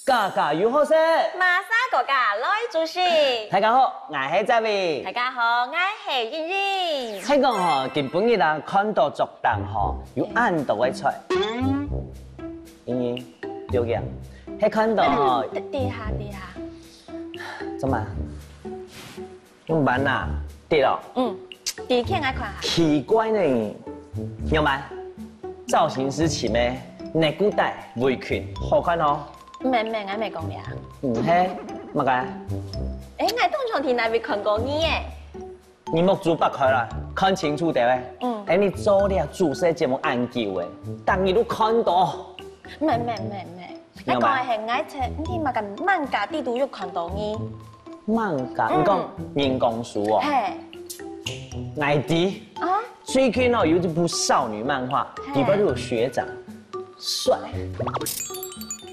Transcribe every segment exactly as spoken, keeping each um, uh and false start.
家家有好食，馬莎哥哥來煮食。大家好，𠊎係Jerry。大家好，𠊎係英英。係講吼，今晡日啊，看到桌頂吼，有恁多个菜。英英，留言，係看到吼，嗯，等，等一下，等一下。怎麼？ 用板啊，跌了。嗯，跌起來看下。奇怪呢，有嗎？造型師請咩？內褲帶、圍裙，好看哦。毋係，毋係，𠊎毋係講你啊。毋係，麼个？誒，𠊎當像在哪位看過你誒。你目珠擘開來，看清楚點誒。嗯。誒，你做這煮食節目恁久誒，逐日都看到。毋係，毋係，毋係，毋係。 𠊎講个係𠊎在，你麼个漫畫裡肚有看到你。漫畫，嗯。你講人工書哦？嘿。𠊎知。啊？最近哦，有一部少女漫畫，嘿。裡背就有學長，帥，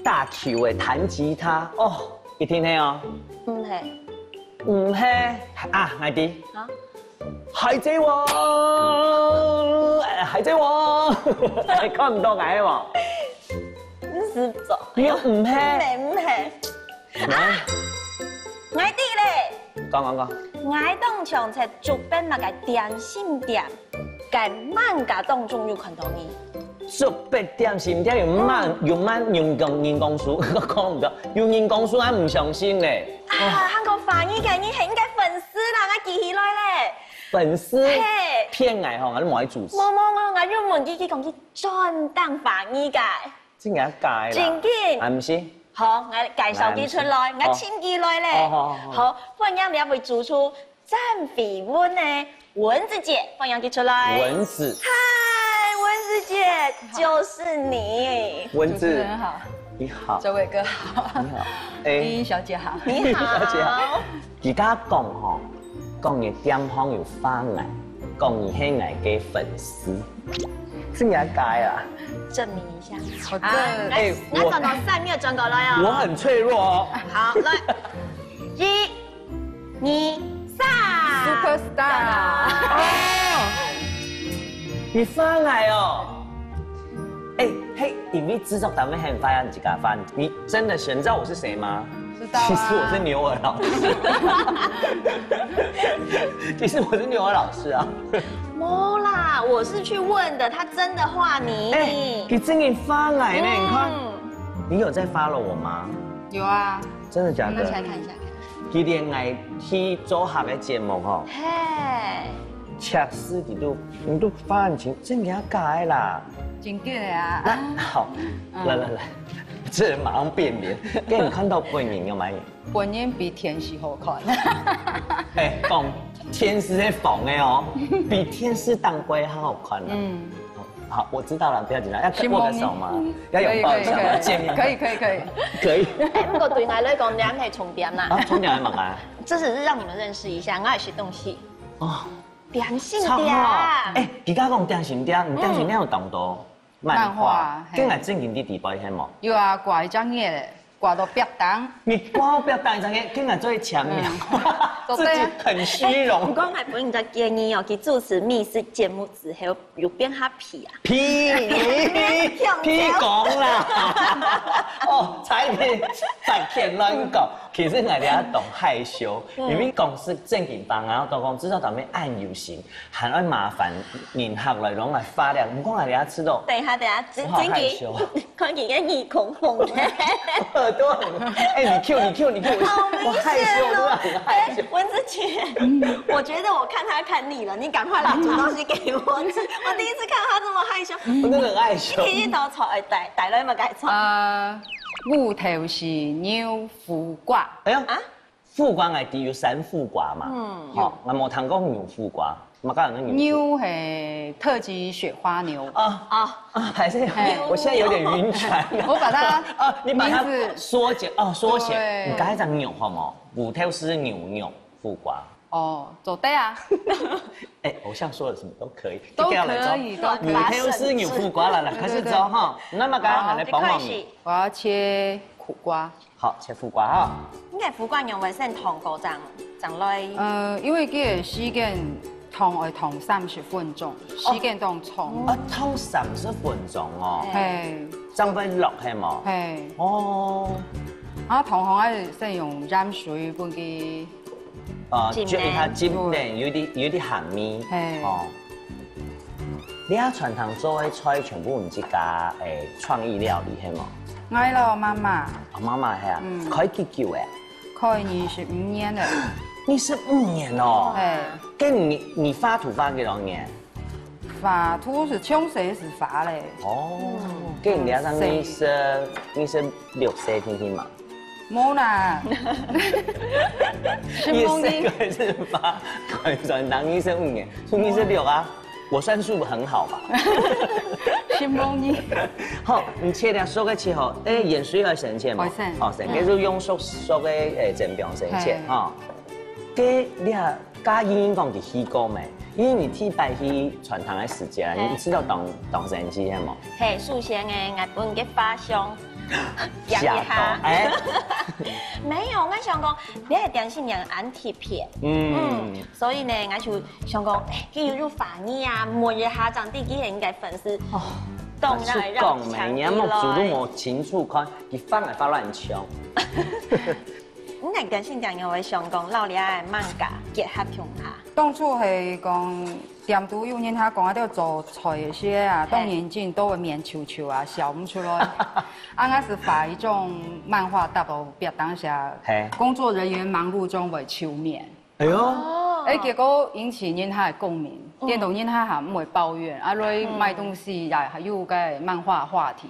大球誒，彈吉他，哦，一定係哦。毋係。毋係啊，𠊎知。啊？ 海賊王，誒，海賊王，看毋到𠊎無？你係做？你又毋係？毋係，毋係。啊，𠊎知咧。講講講。𠊎當像在竹北麼个點心店，該漫畫當中有看到你。 竹北點心店有賣，嗯。有賣人工，人工書，講毋到，有人工書還毋相信呢。啊，還講華語个，你係𠊎个粉絲啦，𠊎記起來咧。粉絲？嘿。騙𠊎吼，𠊎都無愛主持。無無無，𠊎又問佢，佢講佢專當華語个。真个假个啦？正經。啊，毋係。好，𠊎介紹佢出來，𠊎請佢來咧。好好好好。好，歡迎這位主廚 詹慧文呢，文子姐，歡迎佢出來。文子。嗨，文子姐，就是你。文子，主持人好，你好。周偉哥好，你好，哎，依依小姐好。你好。小姐好。佢家講吼，講你店項有畫𠊎，講你係𠊎个粉絲，真个假个啊？證明一下。我這，啊，來，哎，我，來，轉頭三秒轉過來哦。我很脆弱哦。好，來，一、 二、三。Superstar。哦，你畫𠊎哦。哎，嘿，因為製作單位很發現你自家畫，你真的知道我是誰嗎？知道啊。其實我是牛耳老師。其實我是牛耳老師啊。沒啦，我是去問的，他真的畫你。哎，你真的畫𠊎呢，你看，嗯。你有在follow我嗎？有啊。真的假的？那起來看一下。 佢連𠊎去做客个節目吼，嘿。測試佢都，你都發現真个假个啦。真个啊。那好，嗯。來來來，這人馬上變臉，給你看到本人有沒有？本人比電視好看。哎，講電視係仿个哦，比電視當歸還好看呢。嗯。 好，我知道了，不要緊張，要握個手嗎？要擁抱一下嗎？可以，可以，可以。見面。可以，可以，可以。可以。哎，不過對𠊎來講，你還可以充電啦。啊，充電還蠻快。這只是讓你們認識一下，𠊎愛食東西。哦。點心店。超好。哎，佢家講點心店，你點心店有當多漫畫，漫畫，嘿。跟𠊎正經在裡背，係無？有啊，掛一張頁。 掛到壁頂。你掛到壁頂，正經，今日做得簽名。嗯。自己很虛榮。毋過𠊎分你个建議哦，去主持美食節目之後，有變較肥啊。肥，肥，肥講啦。哦，才肥，白天亂講。其實𠊎這當害羞，嗯。因為講食正經話啊，都講製作單位恁有心，還愛麻煩人客來攏來發料。毋過𠊎這食到，等一下，等一下，正，我好害羞。正經。 看你个耳空紅。我耳朵很，哎，你Q，你Q，你Q，我，好明顯哦。我害羞，我很害羞。哎，文子姐，我覺得我看他看膩了，你趕快來煮東西給我吃。我第一次看到他這麼害羞。我真的很害羞。你第一道菜，哎，帶，帶來麼个菜？呃，芋頭絲牛苦瓜。哎呀，啊？ 苦瓜，𠊎知有山苦瓜嘛。嗯。好，𠊎無聽過牛苦瓜，麼个有那牛苦？牛係特級雪花牛。啊，啊，啊，還是有，嘿。我現在有點暈船了。我把它啊，你把它名字縮減，哦，縮減。對。你剛才講牛好嗎？芋頭絲牛肉苦瓜。哦，做得啊。哎，偶像说的什么都可以。都可以，都可以。有頭絲有苦瓜啦，來，開始做哈。那麼剛剛來幫忙你。我要切苦瓜。好，切苦瓜哈。應該苦瓜用會先燙過正，正來。呃，因為這个時間燙愛燙三十分鐘，時間當長。啊，燙三十分鐘哦。嘿。正會落係無？嘿。哦。啊，燙好愛先用鹽水分佢呃，浸一下浸等，有點有點鹹味。嘿。哦。你啊，餐廳做个菜全部你自家誒創意料理係無？𠊎咯，媽媽。哦，媽媽係啊，嗯。開幾久誒？開二十五年了。二十五年哦。嘿。跟你你畫圖畫幾多年？畫圖係從細時畫咧。哦，跟你啊，二十二十六歲天天嘛。 無啦。承蒙你。開始吧，開始當醫生五年，從二十六啊，我算數很好吧？承蒙你。好，你切掉，收个切好，哎，鹽水要先切嘛？愛先。好，先，嗯。該就用熟熟个，哎，煎饼先切，嘿。哈。該你啊， 該英英講佢去過沒？因為你第一擺去餐廳个時間，嘿。你知道當當神奇係無？嘿，首先呢，𠊎分个畫像，仰一下。嚇到，哎。沒有，𠊎想講，你个點心娘恁特別。嗯。嗯，所以呢，𠊎就想講，哎，佢有有畫你啊，問一下，正知佢係應該粉絲。哦。當然讓出講沒，你還莫主動摸清楚看，佢放來發亂槍。 你个點心店有會想講，摎這个漫畫結合共下？當初係講，店肚有人客講啊，要做菜个時啊，嘿。當然盡都會面臭臭啊，笑毋出來。啊，𠊎係畫一種漫畫，搭到壁當下，嘿。工作人員忙碌中會愁面。哎喲。哦。哎，結果引起人客个共鳴，嗯。店頭人客還毋會抱怨，啊，來買東西也還有个漫畫話題。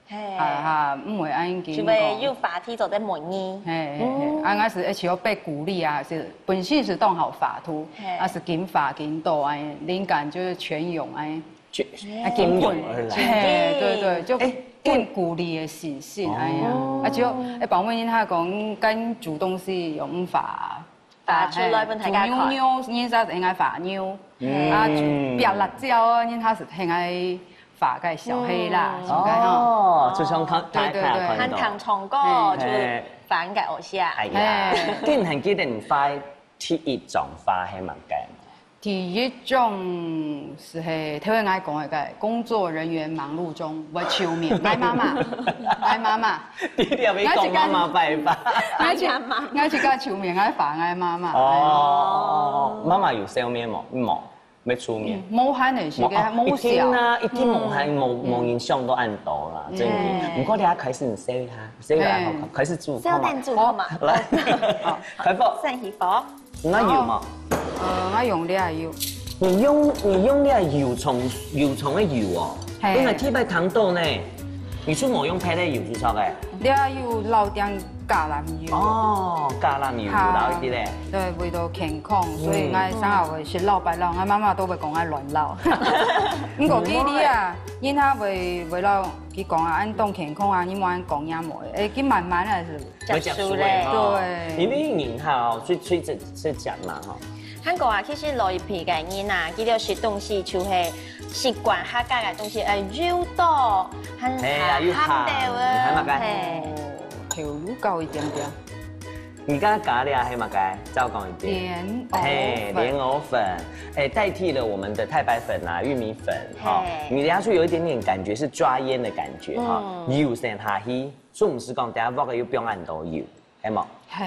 嘿。啊哈，毋會恁緊就會有話題做得問你。嘿，嘿，嘿，嗯。啊，𠊎係一直有被鼓勵啊，係本身係當好畫圖，嘿。啊，係緊畫緊多，哎，靈感就係泉湧，哎，就，啊，緊滾，泉湧而來。嘿，對，對，就哎，更鼓勵个信心，哎呀，哦。啊，就，哎，訪問人客講，敢煮東西有毋畫啊？ 畫出來分大家看。嘿，煮牛肉，人家係應該畫牛。嗯。啊，煮煸辣椒啊，人家係應該畫个小黑啦，嗯。係毋係吼？哦，就像他，他，對，對，對。他有看到。還聽唱歌，嘿。就畫个偶像。哎呀，嘿。你還記得你畫第一張畫係麼个嗎？第一張係，係頭先𠊎講个，該工作人員忙碌中，會愁面，𠊎媽媽，𠊎媽媽。 你特別講媽媽拜拜。𠊎自家，𠊎自家愁面，𠊎畫𠊎媽媽。哦，媽媽有笑面無？無，無愁面。嗯，無閒个時間，無，無笑。一定啊，一定無閒，嗯。無，無人想到恁多啦，嗯。真个。嗯。毋過你愛開始笑一下，笑一下，嘿。開始煮，笑等煮好嘛。好嘛。來，好。開火。先起火。 你愛油無？哦。呃，𠊎用這个油。你用，你用這个油蔥，油蔥个油哦。嘿。因為特別聽到呢，你係無用別个油就著个。這个油摎點橄欖油。哦，橄欖油，哈，摎一滴咧。對，為著健康，所以，嗯。𠊎生活會食老白老，𠊎媽媽都會講𠊎亂老。毋過佢，你啊，人家會，會摎佢講啊，恁當健康啊，你莫恁講也無，哎，佢慢慢个係 接受咧。會接受个吼。對。因為人客哦，最，最直，直接嘛吼。還過啊，其實老一輩个人啊，佢兜食東西就係習慣客家个東西，呃，油多，還，嘿啊，又鹹，鹹豆啊，你還麼个？嘿。哦，豆油高一點點。你剛剛加了還麼个？再講一遍。蓮藕粉。嘿，蓮藕粉，哎，代替了我們的太白粉啊、玉米粉哈。嘿。你等下就有一點點感覺是抓煙的感覺哈，嗯。油先下去。 係毋係講等下鑊个又放恁多油，係無？嘿。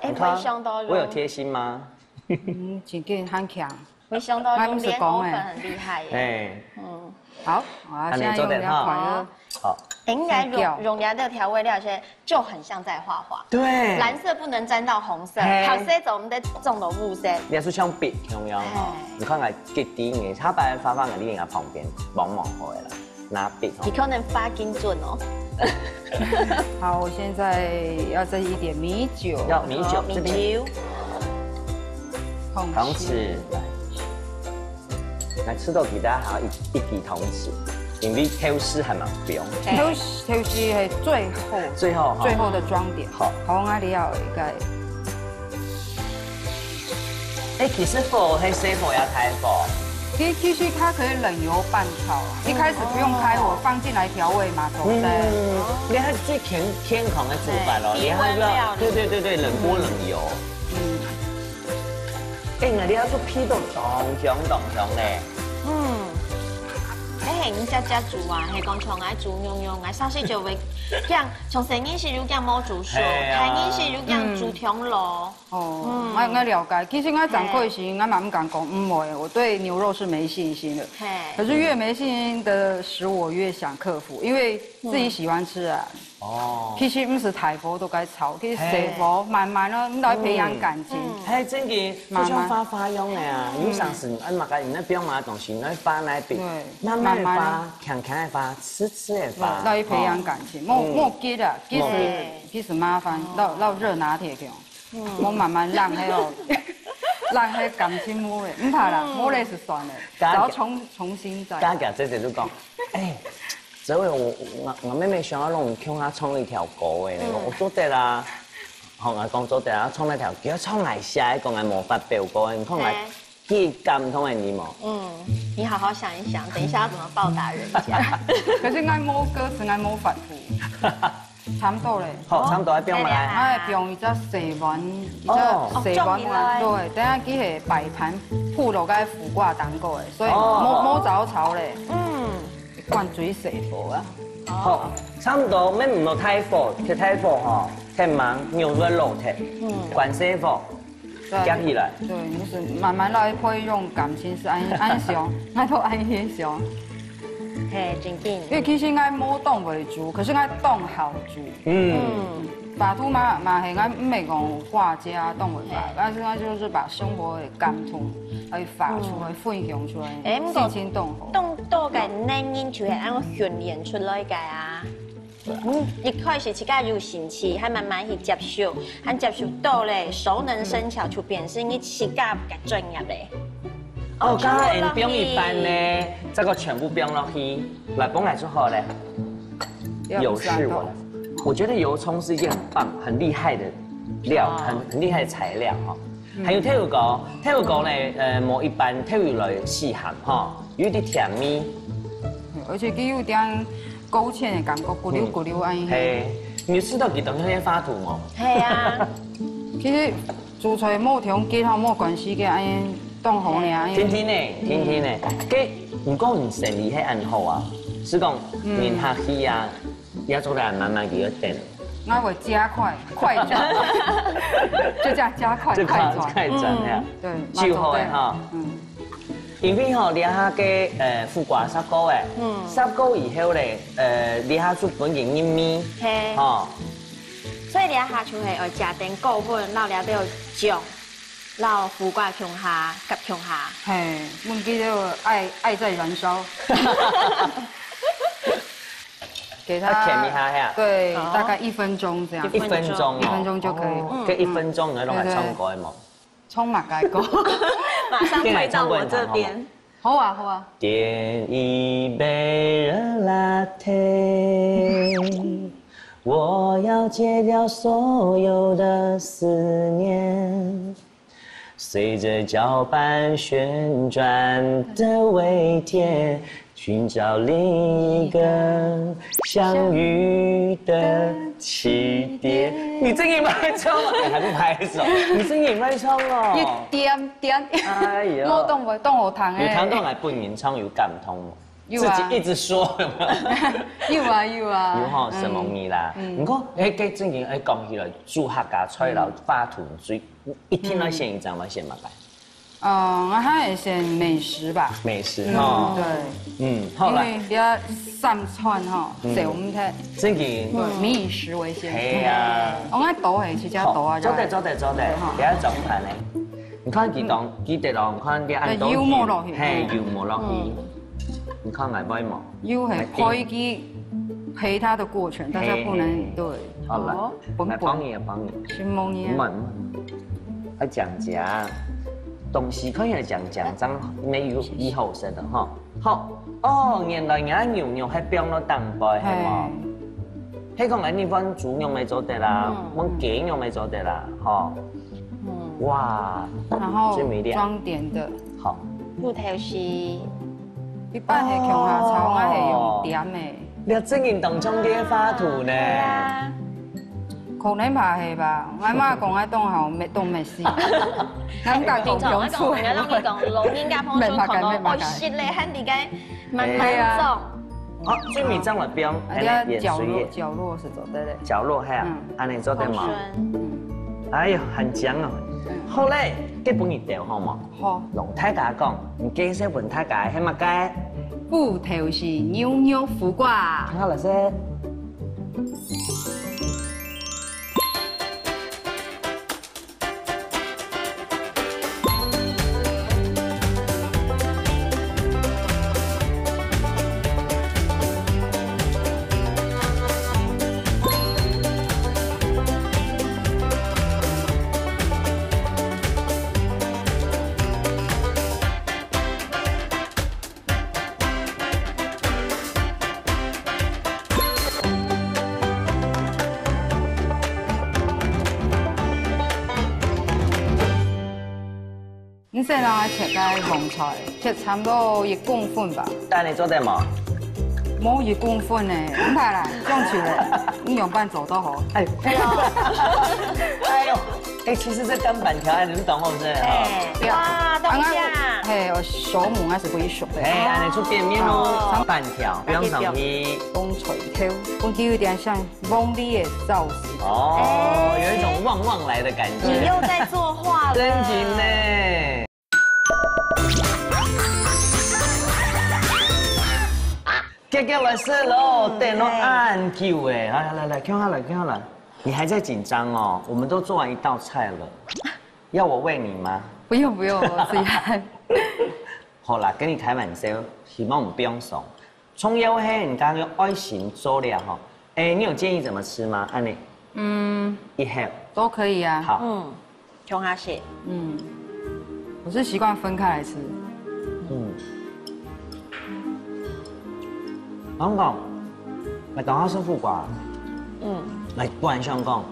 你看，哎，沒想到咯。我有貼心嗎？嗯，真个很強。沒想到用蓮藕粉很厲害耶。哎。嗯。好，我要現在用比較快的。好。哎，應該用，用這个調味料，現在就很像在畫畫。對。藍色不能沾到紅色，嘿。好色走，我們再中到烏色。你也是像筆一樣哈。嘿。你看看，給第一年，他把它放放在另一个旁邊，忙忙好了啦。 拿筆哦。你可能畫緊準哦。好，我現在要這一點米酒。要米酒，好，這邊。米酒。湯匙。湯匙，來。來，試著其他還有一，一支湯匙，因為湯匙還蠻重。嘿。湯匙，湯匙係最後，最後哈。最後的裝點。好。好，𠊎這要一個。哎，其實火係細火也大火？其其實它可以冷油拌炒啊，一開始不用開火，放進來調味嘛，對不對？嗯，你看最健健康的煮法咯，对你看就要，低溫料理對對對對，冷鍋冷油。嗯，哎，那你要做皮都當香當香嘞。嗯，哎，你家家煮啊，係講像愛煮牛肉，愛上次就會這樣，從細人時就這樣無煮熟，係啊大人時就這樣煮香爐。哦，我我了解。其實我掌櫃時，我嘛毋敢講，嗯，我我對牛肉是沒信心的。嘿，可是越沒信心的食物，我越想克服，因為自己喜歡吃啊。哦，其實毋使大火都該炒，其實細火慢慢的來培養感情。還真个，就像畫畫樣个啊，有常時哎嘛，該你那標嘛東西，你那畫那筆，對慢慢的畫慢慢，輕輕的畫，痴痴的畫，來培養感情，莫莫急啊，急是急是麻煩，到到熱拿鐵去哦，莫慢慢讓迄个讓迄感情冇了，毋怕啦，冇了是算了，只要重重新再。大家姐姐就講，哎，哲偉，我我我妹妹想要讓你共下唱一條歌哎，我說做得啦，好，我講做得啦，唱那條，叫唱來下，講來無發表過，你看來幾感動的你無？嗯，你好好想一想，等一下要怎麼報答人家。可是𠊎無歌詞，𠊎無發布，差不多咧。好，差不多愛放下來。哎呀，用一隻細碗，一隻哦細碗哦裝起來對，等下佢係擺盤鋪落該苦瓜蛋糕个，所以哦無無燥燥咧，嗯，灌水水果啊。好，差不多，免毋落太火，太太火吼，太猛，牛肉老忒，關細火，對夾起來。對，就是慢慢來培養感情是恁恁想，𠊎都恁樣想。嘿，真緊。因為其實𠊎無當會煮，可是𠊎當好煮。嗯，畫圖嘛嘛係，𠊎毋係講畫家當會畫，但是𠊎就是把生活的感動來畫出來、分享出來，哎，毋過心情當好。當多个男人就係恁樣訓練出來个啊。嗯，一開始自家有興趣，還慢慢去接受，還接受到咧，熟能生巧，就變成你自家个專業咧。哦，剛剛你放一半呢，這個全部放落去，來，放來就好了。不要油是我的，我覺得油蔥是一件很棒、很厲害的料，很很厲害的材料哈。還有豆油膏，豆油膏呢，呃，無一般豆油來試鹹哈，有一點甜味。而且佢有點勾芡的感覺，咕溜咕溜恁樣。嘿，你有試到幾多那些發圖嗎？係啊，其實煮菜無條件吼，無關係个，恁樣當好呢，恁樣。天天呢，天天呢，該毋過你生理係恁好啊，係講人客去啊，也做得慢慢佢等，那我加快快轉，就這樣加快就快快轉。快轉呀，對，就好个哈。嗯，因為吼，這下个呃苦瓜煠過誒，煠過以後咧，呃，這下就分佢入味，嘿，吼，所以這下就係愛加點高溫，然後這兜醬，然後苦瓜共下，夾共下。嘿，問題就愛愛在燃燒，給它啊，甜一下呀，對，好大概一分鐘這樣，一分鐘哦，一分鐘就可以哦，該一分鐘你愛用來唱歌个無？唱麼个歌？馬上回到我這邊。好啊好啊，點一杯熱latte，我要戒掉所有的思念，隨著攪拌旋轉的微甜，尋找另一個相遇的起點。你真的蠻會唱啊，還不拍手，你真的蠻會唱哦。一點點，哎呦我當會當好聽誒。有聽到來本人唱有感動嗎？有啊自己一直說有沒有？有啊有啊，有吼，嗯承蒙你啦。毋過，哎，該正經，哎，講起來，煮客家菜啦，發圖最一定愛選一張，愛選麼个？嗯，我還是選美食吧。美食吼。對，嗯，好啦，因為你要三餐吼，少毋得，正經，對，民以食為先。係啊。我愛多誒，其實多啊，好，做得做得做得對哈，不要總盤嘞。你看佢當記得哦，你看你按多油沒落去嘿，油沒落去。你看𠊎會無？又很陪佢陪他的過程，但是不能對。好了，哦本本來幫你，幫你。承蒙你啊。慢慢，愛講講，東西可以講講，這樣沒有以後生的哈。好，哦，原來人家牛肉還放到當背，係無？係講你換豬肉也做得啦，換雞肉也做得啦，吼。哇，然后最美麗。装点的好。布头丝，一般係共下炒，哦，𠊎係用點的。你真正當中个畫圖呢？對啊。可能吧，係吧？𠊎媽講𠊎當好，沒當沒事。人家講平常𠊎講，人家講，老人家平常講到，哦，食了還得該慢慢做。哎呀。好，最尾再來標，啊，哎，這角落，角落係做得嘞。角落，係啊，嗯。恁樣做得無？好順。嗯。哎喲，很靚哦。嗯。好嘞，該分你兜好無？好。同大家講，你介紹分大家係麼个？布頭絲牛肉苦瓜。好，老師。 你先讓𠊎切該黃菜，切差不多一公分吧。但你做得無？無一公分呢，毋怕啦，上去了，你樣般做都好。哎，哎喲，哎喲，哎，其實這乾粄條，哎，你們懂我是不是？哎，對啊。哇，等一下。啊，嘿，我手母還是不會熟的。哎，恁樣出店面哦，哦。乾粄條，不用上去。紅菜頭，我有點像 黃梨个造型。哦，哎，有一種旺旺來的感覺。你又在作畫了。真的呢。遽遽來食咯，嗯，等了恁久哎，來來來來，坐下來，坐下來。你還在緊張哦？我們都做完一道菜了，要我餵你嗎？不用不用，我自己來。好啦，跟你開玩笑，希望你不用爽。 重要係人家个愛心做了吼。哎，你有建議怎麼吃嗎？恁樣，嗯，一盒。都可以啊。好。嗯，共下食。嗯，我是習慣分開來吃。嗯。我講，𠊎當好食苦瓜。嗯。𠊎本來想講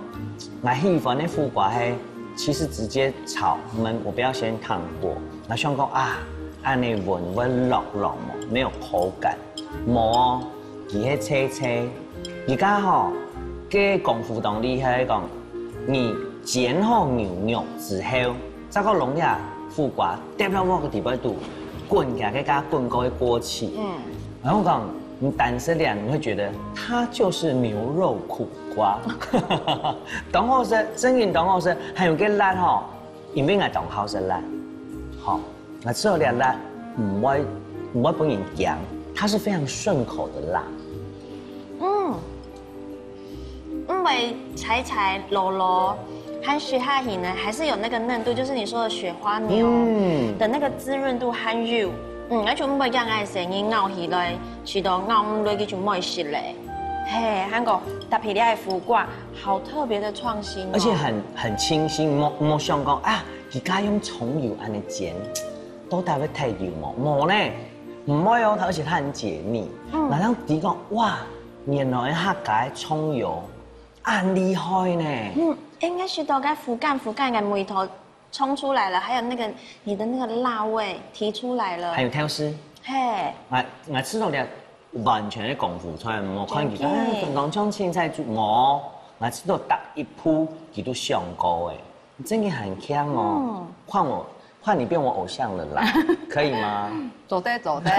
，𠊎喜歡个苦瓜係，其實直接炒，我們，我不要先燙過。𠊎想講啊，恁樣搵會落落無，沒有口感。 無哦，佢係脆脆。而家吼，个功夫當厲害，講你煎好牛肉之後，再過弄這苦瓜，跌落鑊个底背肚，滾佢个加滾過个過去。嗯。然後講，你單食了，你會覺得它就是牛肉苦瓜。當好食，真正當好食，還有个辣吼，因為𠊎當好食辣，好。 𠊎食了辣，毋會，毋會分人驚，它是非常順口的辣。嗯，因為柴柴、老老，和食下去呢，還是有那個嫩度，就是你說的雪花牛，嗯，的那個滋潤度還有，嗯，而且毋會讓𠊎个聲音咬起來，食到咬毋落去就毋會食咧。嘿，還過搭配這个苦瓜，好特別的創新哦。而且很，很清新，莫，莫想講啊， 佢家用蔥油恁樣煎，到底會忒油無？無呢，毋會哦，它，而且它很解膩。嗯。馬上知講，哇，原來客家个蔥油恁厲害呢。嗯，應該係到該苦甘苦甘个味道衝出來了，還有那個你的那個辣味提出來了。還有豆豉。嘿。𠊎，𠊎食到這完全个功夫出來，無看佢，真的。哎，剛剛像青菜煮，無，𠊎食到逐一步佢都想過誒。 真的很強哦。嗯。換我，換你變我偶像了啦，可以嗎？做得，做得。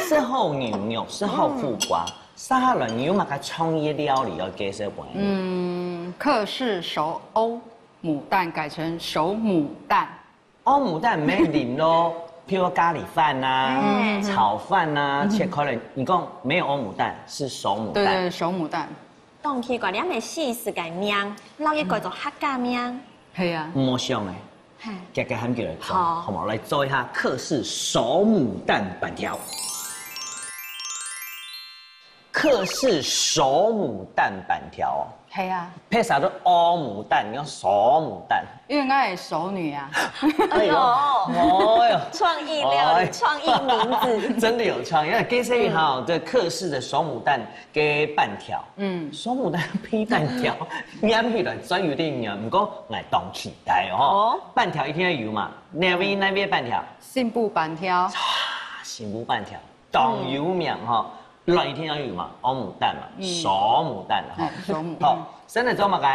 食好牛肉，食好苦瓜，嗯，接下來你有麼个創意料理要介紹分𠊎？嗯，客式熟歐姆蛋改成熟母蛋。歐姆蛋毋係零咯，譬如咖哩飯啊、嗯，炒飯啊，嗯，切開了，你講沒有歐姆蛋，是熟母蛋。對，對，熟母蛋。 當奇怪，你還沒試試个名，老一改做客家名。係啊。毋好想誒，嘿。遽遽喊佢來做，好。好無？來做一下客式熟母蛋粄條。客式熟牡丹粄條哦。係啊。配啥都哦，牡丹，你要熟牡丹。因為我係熟女啊。哎呦，哎呦，創意料理，哎，創意名字。真的有創意。那這下哈，這客式的熟牡丹跟粄條，嗯，熟牡丹配粄條，念起來真有點難，不過𠊎當期待哦。哦。粄條一定要有嘛，哪位，哪位粄條？新埔粄條。啊，新埔粄條，當有名哈。 來，一定要有嘛，哦，牡丹嘛，嗯，熟牡丹啦，哈。嗯，熟牡丹。好，先來做麼个？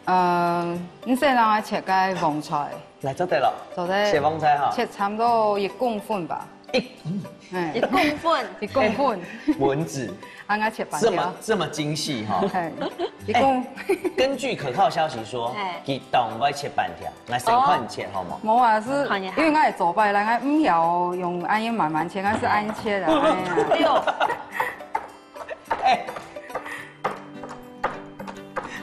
呃，你先讓我切个黃菜。來，做得了。做得。切黃菜哈。切差不多一公分吧。一，嗯。哎，一公分。一公分。哎，文字。啊，我切半條。這麼，這麼精細哈。哎，一公，哎，根據可靠消息說，哎，佢當會切半條，來先看切好無？無啊，是看一下。因為我也做不來，我毋曉用恁樣慢慢切，我是恁切啊，哎呀。哎呦。 哎，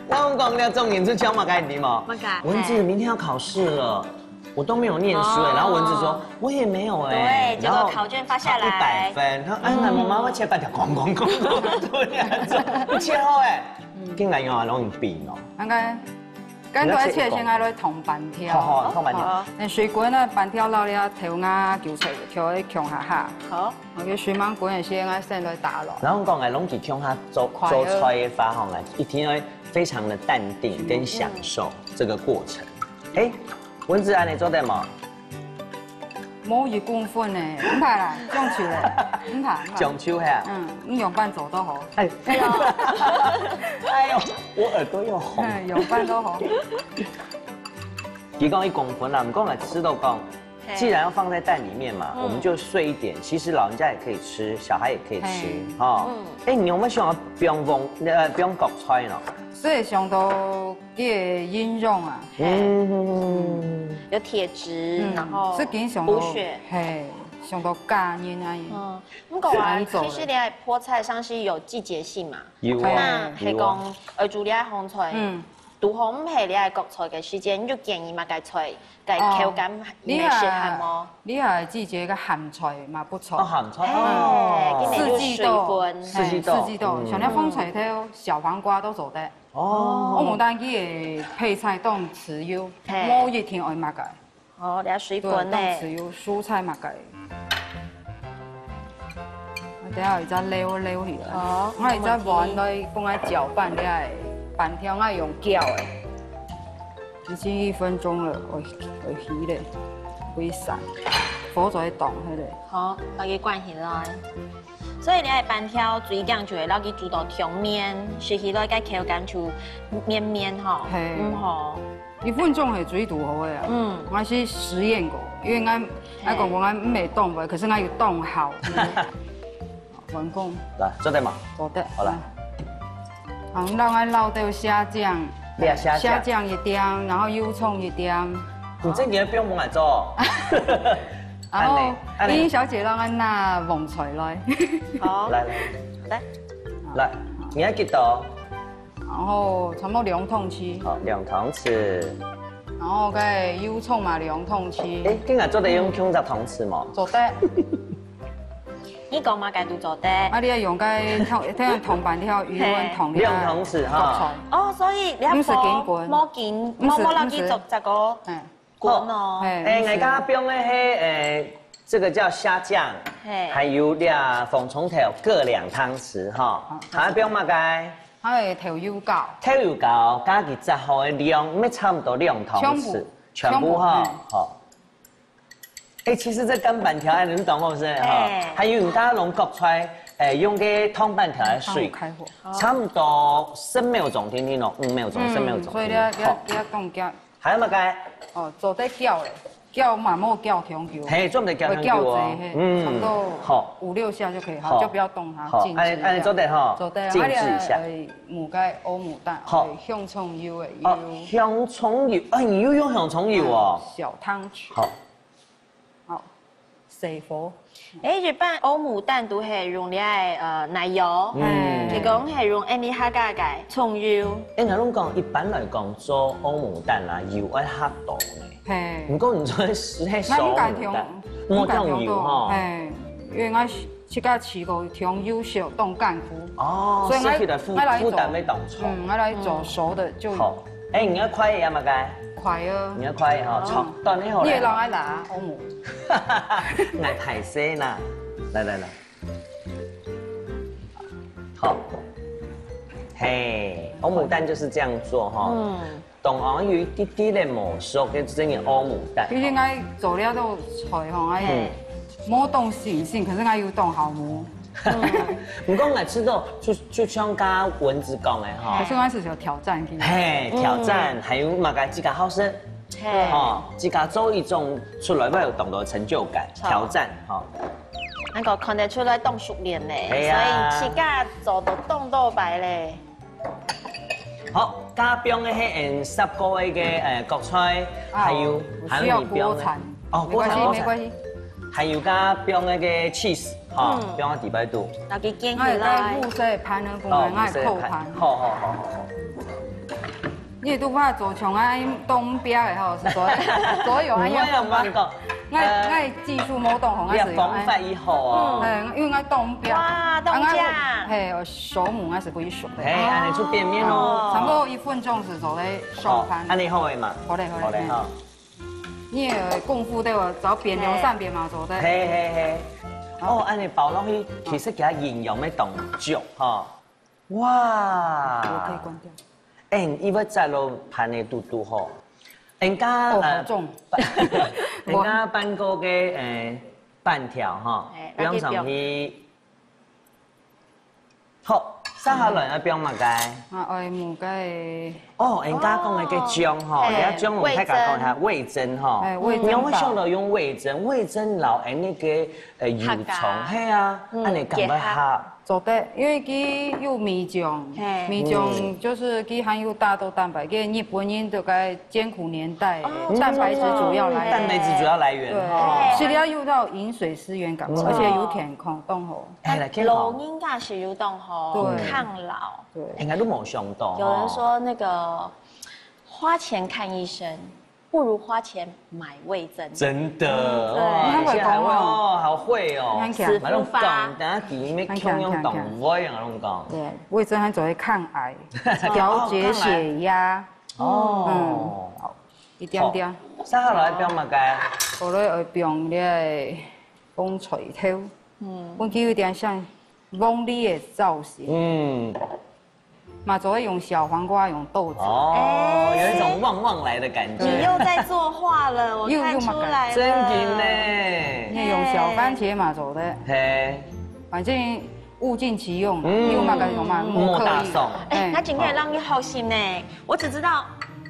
那我講，你要中年就教嘛，該你嘛。嘛該。文字明天要考試了，我都沒有念書哎，哦。然後文字說我也沒有哎，對，結果考卷發下來。然後考一百分，他哎，那我媽媽切半條，哐哐哐哐，對呀，這切好哎，竟然有啊，容易比哦。應該 跟佢切先，愛來燙粄條。好，好，燙粄條。好，那水滾啊，粄條摎這豆芽、韭菜，調个共下下。好。OK，水吂滾个時，愛先來打落。然後講，哎，攏係共下做，快樂。做菜个話，吼，哎，一定要非常的淡定跟享受這個過程。哎，文字恁樣做得無？ 無一公分呢，毋怕啦，將就咧，毋怕，毋怕。將就係啊。嗯，你樣般做都好。哎，哎呦，哎呦，我耳朵又紅。嗯，樣般都好。佢講一公分啦，毋過來試著講，嘿。既然要放在蛋裡面嘛，嗯。我們就碎一點。其實老人家也可以吃，小孩也可以吃，嘿。哈。嗯。哎，你有沒有想要放黃，呃，放角菜呢？所以想到 佢个營養啊。嗯。有鐵質，嗯，然後係緊想到，補血。係，想到家人啊。嗯，毋過啊，係恁樣做个。其實你个菠菜算係有季節性嘛。有啊，那係講，有啊。呃，煮這个紅菜，嗯。拄好毋係這个角菜个時間，你就建議麼个菜，个口感，哦，你个適合無？你个季節个鹹菜嘛不錯。哦，鹹菜，嘿，哦。今年就水滾。四季豆，四季豆，嘿，四季豆，嗯。像這紅菜頭、小黃瓜都做得。 哦。哦，無單佢个配菜當自由，嘿。無一定愛麼个。哦，這水滾呢。對，當自由，蔬菜麼个。我等下有一隻撈撈起來。哦。我有一隻碗來幫佢攪拌這个粄條，我用攪个。已經一分鐘了，我，我起咧，會散，火就會動起來。好，把佢關起來。 所以你个粄條最緊就係摎佢煮到當綿，食起來个口感就綿綿吼，嘿。嗯吼。一分鐘係最堵好个啊。嗯。我係實驗過，因為𠊎，嘿。𠊎講過𠊎毋會當會，可是𠊎有當好。完工。來，做得嘛？做得。好了。嗯。好，讓𠊎撈到蝦醬，你啊，蝦醬。蝦醬一點，然後油蔥一點。你這你還不用我來做。 然後，恁樣，恁樣。英英小姐讓𠊎拿黃菜來。好。來，來。來。來，你愛幾多？然後差不多兩湯匙。好，兩湯匙。然後該油蔥嘛，兩湯匙。誒，今日做得用共隻湯匙無？做得。你講麼个都做得。啊，你愛用該燙，燙燙粄條，油溫燙，嘿。兩湯匙哈。哦，所以你愛，毋使緊滾。無緊，毋使，無，無落去，毋使。做，做個。嗯。 滾哦。好。嘿，誒，𠊎剛剛放个係，誒，這個叫蝦醬，嘿。還有這紅蔥頭各兩湯匙哈。好。還愛放麼个？還有豆油膏。豆油膏，加佢炸好个量，乜差毋多兩湯匙，全部，全部哈，全部，嗯。好。誒，其實這乾粄條恁樣當好食哈，哎。還有你剛剛用角菜，誒，用个燙粄條个水，嗯，幫我開火。差毋多十秒鐘，定定哦，五秒鐘，嗯，十秒鐘，所以你要，定定，好。你要，你要動腳。 還有麼个？哦，做得攪咧，攪嘛莫攪忒久。嘿，做毋得攪忒久哦。會攪濟，嘿，嗯，差不多好。五六下就可以，好，好。就不要動它，好，靜置一下。恁樣，恁樣做得吼，做得，靜置一下。啊，你還可以摎該烏毛蛋，好。可以香蔥油个油。哦，香蔥油，哎，你又用香蔥油哦。嗯，小湯匙。好。 好，細火。誒，一般烏毛蛋都係用這个，呃，奶油，嗯。佢講係用恁樣下个个蔥油。誒，𠊎攏講，一般來講，做烏毛蛋啊，油愛較多呢。嘿。毋過你做个係，係熟毛蛋，𠊎毋敢忒，莫忒油吼。嘿，因為𠊎 自家試過，當優秀，當艱苦。哦，所以𠊎，食起來負，𠊎來做，負擔會當重。嗯，𠊎來做熟的就好。哎，你愛快一點嘛，該。快啊。你愛快一點哈，哦。炒到你好了。你也讓𠊎拿，我母。𠊎太細啦。來来来。好。嘿，欧姆蛋就是这样做哈。嗯。 當然有一滴滴个魔术，跟这个欧姆蛋。其实𠊎做了个菜吼，𠊎嗯。無當新鮮，可是𠊎有當好無。嗯。毋過𠊎知道，就，就像剛剛蚊子講个吼。可是𠊎係有挑戰个。嘿，挑戰，嗯。還有麼个自家好食，嘿。吼，自家做一種出來會有當多成就感，著。挑戰，吼。能夠看得出來當熟練呢，係啊。所以自家做到當多擺咧。 好，加放个係𠊎煠過个，呃，角菜，啊，還有，還有你放个，有需要鍋鏟。哦，沒關係，鍋鏟，沒關係。還有加放个cheese，哈，嗯。放到底背肚。然後佢煎起來。哎，在綠色盤呢，哦，綠色盤。𠊎扣盤。好，好，好，好，好。你都怕做像𠊎東邊个吼，係所以，所以有恁樣。毋會啊，毋會講。 𠊎，呃，𠊎技術無當好，𠊎係，你个方法已好哦。哎，因為𠊎當毋曉。哇，當啊，𠊎，嘿，手母𠊎係毋會熟个。嘿，恁樣就變面咯。哦。差不多一分鐘係做得上盤。好，恁樣好个嘛。好嘞，好嘞，好嘞，嗯。好。你个功夫對我早變兩三遍嘛，做得。嘿，嘿，嘿。好。哦，恁樣包落去，其實佢營養个當足哈。 哇！我可以關掉。哎，你會摘落盤个肚肚吼。人家，哦，呃，好重。人家煸過个，呃，粄條吼，哎，放上去。好，接下來愛放麼个？啊，愛焖个。哦，人家講个个醬吼，哎。人家醬我大家講一下，味噌吼。哎，味噌包。你有沒有想到用味噌？味噌摎哎那個，呃，油蔥，客家。嘿啊，嗯，恁樣敢會合？結合。 做得，因為佢有米醬，嘿。米醬就係佢含有大豆蛋白，佢日本人這個艱苦年代，哦，蛋白質主要來源。蛋白質主要來源，對，哦。食了又到飲水思源感，嗯。而且又健康，當好。哎，來健康。老人家食又當好，對。抗老。對。應該都無想到，有人說那個花錢看醫生， 不如花錢買味噌。真的，嗯，對。哇，你看我講哦。你現在還會哦，好會哦。你看起來。買那種講，等下底面共樣懂，你看，你看，你看。我也那種講。對，味噌還做得抗癌，調節血壓。哦，抗癌。哦。嗯，好，一點點。好，接下來放麼个？好了，愛放這个紅菜頭，嗯。分佢有點像鳳梨个造型。嗯。 嘛，就會用小黃瓜，用豆子。哦，哎。有一種旺旺來的感覺。你又在作畫了，我看出來了。又，又嘛改。真的呢。你用小番茄嘛，做得。嘿。反正物盡其用嘛，嗯。有嘛改用嘛，嗯。莫大送。哎，哎。那今天讓你好心呢，我只知道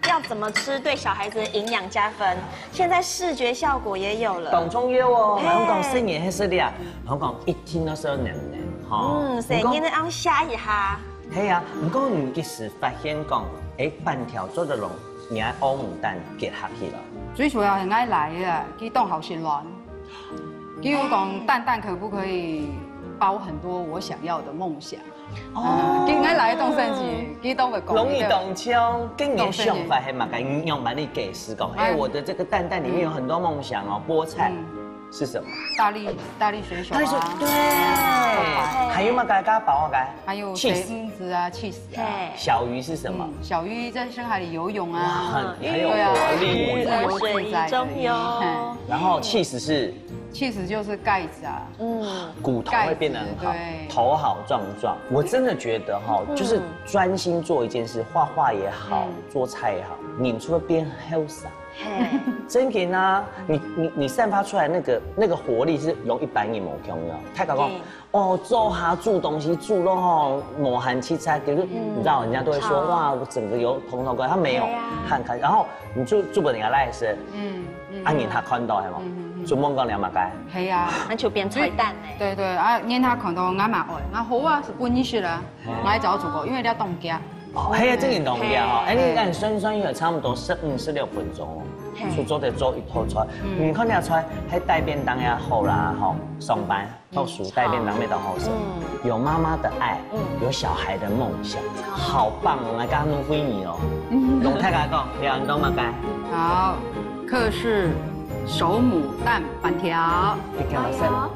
要怎麼吃對小孩子營養加分，現在視覺效果也有了。當重要哦，嘿。人講細人係食力啊，人講一定要食到軟軟，吼。嗯，細人愛嚇一下。 係啊，毋過你其實發現講，哎，粄條做得摎你个歐姆蛋結合起來。最主要係𠊎倈仔啊，佢當好食卵。佢有講蛋蛋可不可以包很多我想要的夢想？哦。嗯，佢，𠊎倈仔當神奇，佢都會講。容易當像，跟你的想法還蠻，仰般你解釋講，哎，哎。我的這個蛋蛋裡面有很多夢想哦，菠菜。嗯。 是什麼？大力，大力水手啊。大力水，對。還有嘛，剛剛包啊，剛剛還有cheese。水餃子啊，cheese啊。嘿。小魚是什麼？嗯，小魚在深海裡游泳啊。哇，很，很有活力。對啊，很自在。水中游。嘿。然後cheese是？cheese就是蓋子啊。嗯。骨頭會變得很好，蓋子，對。頭好壯壯。我真的覺得哈，嗯。就是專心做一件事，畫畫也好，嗯。做菜也好，你除了變後生， 嘿。真的啊，你，你，你散發出來那個，那個活力是摎一般人無共樣。大家講，對。哦，做下煮東西煮了吼，無閒七彩，可是你知道人家都會說，嗯。哇，我整個有蓬頭垢面，他沒有，對啊。很開心。然後你就煮分人家來食，嗯，嗯。啊，人家看到，係無？嗯，嗯，嗯。就問講你要麼个？係啊。那就變彩蛋呢。對，對，啊，人家看到，𠊎嘛愛，啊，好啊，係分你食啦。 𠊎早煮過，因為你要凍結。哦，係啊，正經凍結吼。嘿。哎，你看酸酸又有差不多十五、十六分鐘哦，嘿。就做得做一道菜。嗯。你看這道菜，還帶便當也好啦，吼，上班，讀書帶便當乜當好食。嗯。有媽媽的愛，嗯。有小孩的夢想，好棒哦！來，剛剛弄回你哦。嗯。摎大家講，你要安到麼个？好，客式手母蛋粄條。你看到什麼？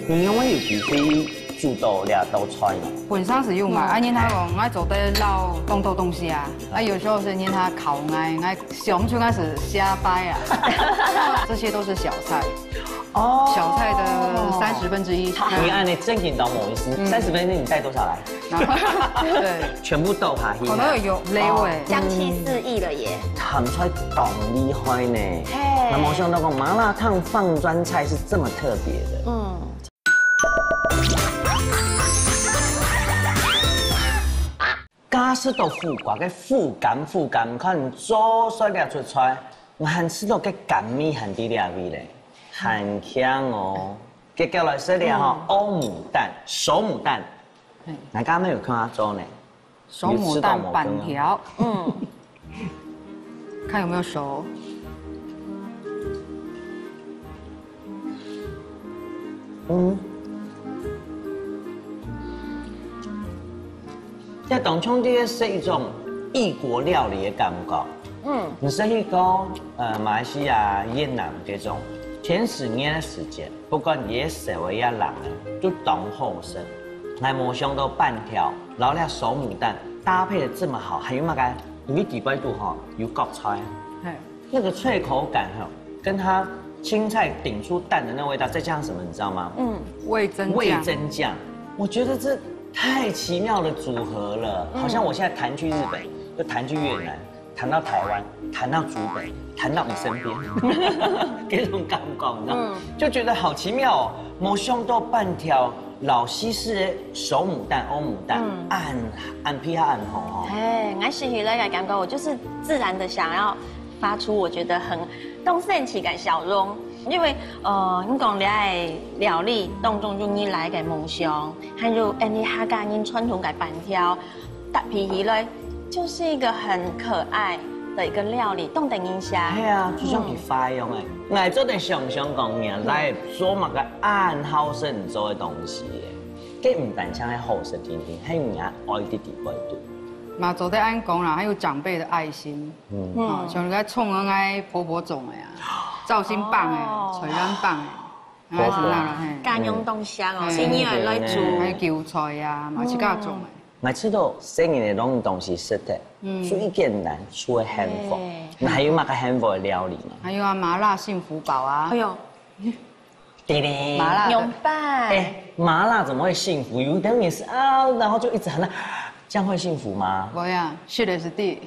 你仰會有機會煮到這道菜呢？本身係有嘛，嗯。啊，人家講，𠊎做得撈當多東西啊，啊，有時候係人家考𠊎，𠊎想出來係瞎掰啊。這些都是小菜，哦。小菜的三十分之一。你按呢正經當無意思，嗯。三十分之一你帶多少來？然後，對。全部倒下去。可能有漏欸。香氣四溢了耶。鹹菜當厲害呢。嘿。𠊎無想到講麻辣燙放酸菜是這麼特別的。嗯。 假使到苦瓜个苦甘苦甘，看做出來這出菜，𠊎還食到个甘味還在這位咧，還香哦。接下來係這吼，嗯。歐姆蛋，熟母蛋，嘿。𠊎剛剛有看佢做呢，熟母蛋粄條，嗯。 看有沒有熟。嗯。這當中這个係一種異國料理的感覺。嗯。你係去過，呃，馬來西亞、越南這種，前十年的時間，不管你係誰个人，都當好食。𠊎無想到粄條，然後這熟母蛋搭配得這麼好，還有麼个？你知背肚吼，有角菜。嘿。 那個脆口感哈，跟它青菜頂出蛋的那味道，再加上什麼，你知道嗎？嗯。味噌醬。味噌醬，我覺得這太奇妙的組合了，嗯。好像我現在彈去日本，又彈去越南，彈到台灣，彈到竹北，彈到你身邊，這種感覺，你知道嗎？嗯。就覺得好奇妙哦。無想到粄條 老西式的熟母蛋、歐姆蛋，嗯。恁，恁皮較恁好吼。嘿，𠊎食起來个感覺，我就是自然的想要發出我覺得很當神奇个笑容，因為，呃，你講這个料理當中有你來个夢想，還有，欸，你客家人傳統个粄條，搭配起來，就是一個很可愛的一個料理，當得人惜。係啊，就像佢發一樣欸。嗯。𠊎做得想像講，你啊，嗯。來做麼个恁好食你做个東西欸。 這毋單淨係好食定定，係人家愛在裡背肚。嘛，做得恁講啦，還有長輩的愛心。嗯。哦，像你个蔥啊，𠊎婆婆種个啊，照心放个，哦。菜園放个，啊，係那啦，嘿。家用東西啊，嘿。新年來煮。還有韭菜啊，嘛，自家種个。嗯。𠊎知道細人仔攏有東西食个，嗯。最簡單，就係幸福。嘿。那還有麼个幸福的料理嗎？還有啊，麻辣幸福堡啊。哎喲。 對咧。麻辣的。牛排。欸，麻辣怎麼會幸福？有的人也是啊，然後就一直很辣，這樣會幸福嗎？不會啊，是的，是的。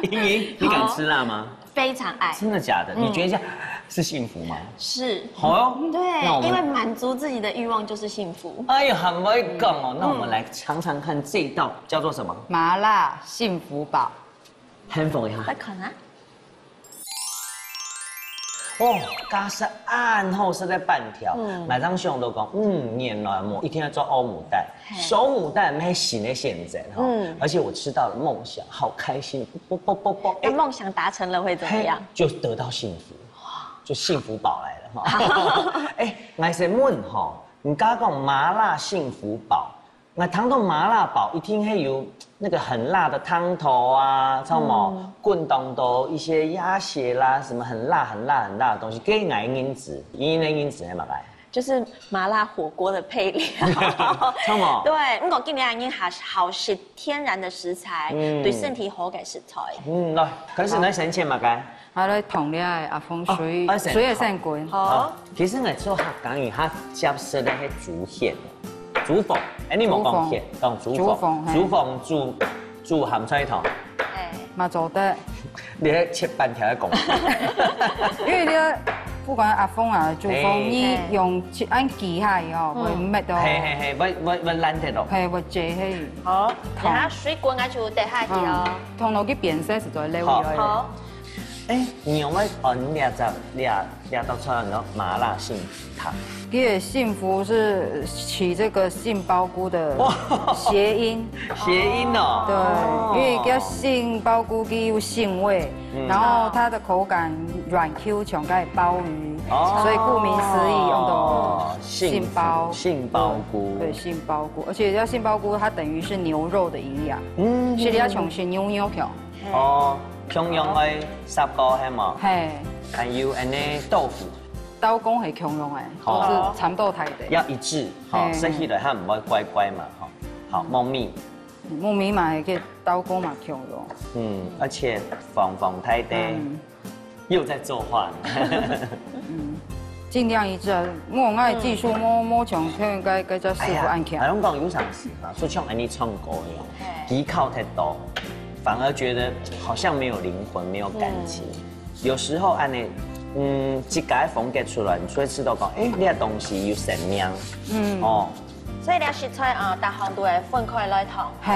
瑩瑩，你敢吃辣嗎？非常愛。真的假的？嗯。你覺得這樣是幸福嗎？是。好喲，對，那我們因為滿足自己的慾望就是幸福。哎喲，很會講哦。那我們來嚐嚐看這一道叫做什麼？麻辣幸福堡。 幸福一下。再看啊。哦，假使恁好食个粄條，嗯。馬上想到講，嗯，原來無一定愛做歐姆蛋，嘿。熟母蛋係新个選擇吼。嗯。而且我吃到了夢想，好開心，啵啵啵啵，欸，那夢想達成了會怎麼樣？嘿，就得到幸福，就幸福寶來了哈。欸，𠊎先問吼，你剛剛講麻辣幸福堡， 𠊎聽到麻辣堡一定係有那個很辣的湯頭啊，知道無？嗯。滾當多一些鴨血啦，什麼很辣、很辣、很辣的東西，該𠊎認知，你个認知係麼个？就是麻辣火鍋的配料。知道無？對，毋過今年已經好，好食天然的食材，嗯。對身體好个食材。嗯，來，開始來先切麼个？好。 啊，來燙這个阿峰水，哦，愛先水會先滾。好。好，其實𠊎做客家人，佢接受个係豬血，豬房，欸，你莫講血，講豬房，豬房，嘿。豬房煮，煮鹹菜湯。欸。嘛做得。你係切粄條个功夫。因為你不管阿峰啊，豬房，嘿。你用切，恁鋸下去哦，嗯。會搣到。嘿，嘿，嘿，會，會，會爛忒咯。嘿，會折去。好，燙。等下水滾，𠊎就跌下去哦。嗯，燙落去變色，實在溜溜个。好。好。 欸，你仰會安這隻，這，這道菜安到麻辣幸福湯？佢个幸福是取這個杏鮑菇的諧音。哇。諧音哦。對，哦。因為佢杏鮑菇佢有杏味，嗯。然後它的口感軟Q，像該鮑魚，哦。所以顧名思義用到哦，杏福，杏鮑。杏鮑菇。對，對，杏鮑菇，而且這杏鮑菇它等於是牛肉的營養，嗯。所以你愛像食牛肉樣。 哦，共樣愛煠過係無？嘿。還有恁呢豆腐。刀工係共樣个，哦。都係差毋多大个。要一致，吼，嘿。食起來較毋會怪怪嘛，吼。好，嗯。木耳。木耳嘛，係个刀工嘛共樣。嗯，而且方方大个。嗯。又在做畫呢。嗯，盡量一致啊。我愛技術，嗯。無，無像該，該，該隻師傅恁強。哎呀，好像講有常識哈，就像恁樣唱歌一樣，嘿。技巧太多，反而覺得好像沒有靈魂，沒有感情。嗯。 有時候恁樣，嗯，自家个風格出來，你就會知道講，欸，這个東西有生命。嗯。哦。所以這食材啊，逐項都會分開來燙。嘿，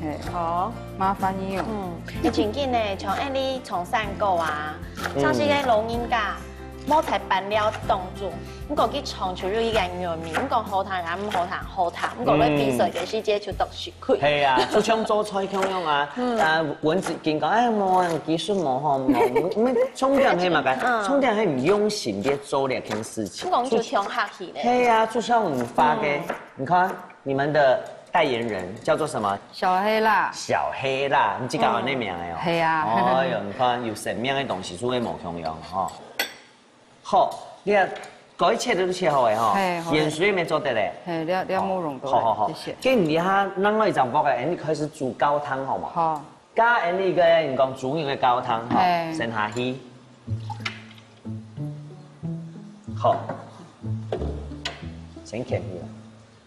嘿。好。麻煩你哦。嗯，你真緊呢，像恁樣唱山歌啊，嗯。像係个老人家，無在粄條當中，毋過佢唱出有一個韻味，毋講好聽也毋好聽，好聽，毋過愛比賽个時節就讀書。 係啊，就像做菜共樣啊，嗯。啊，文子緊講，哎，無啊，技術無好，無，毋，重點係麼个？嗯。重點係你用心去做這件事情。你講就像客氣咧。係啊，就像我們發个，嗯。你看你們的代言人叫做什麼？小黑啦。小黑啦，你自家有恁樣名个哦。嗯，係啊。哎喲，你看有生命个東西，就會無共樣吼。 好，你看，該切都切好个吼，嘿，好个。鹽水也做得咧。嘿，這，這慕容多了，好，好，好。謝謝。跟你哈，另外一張包个，你開始煮高湯好無？好。加恁樣个，你講豬肉个高湯吼，嘿。先下去。好，先撿起來。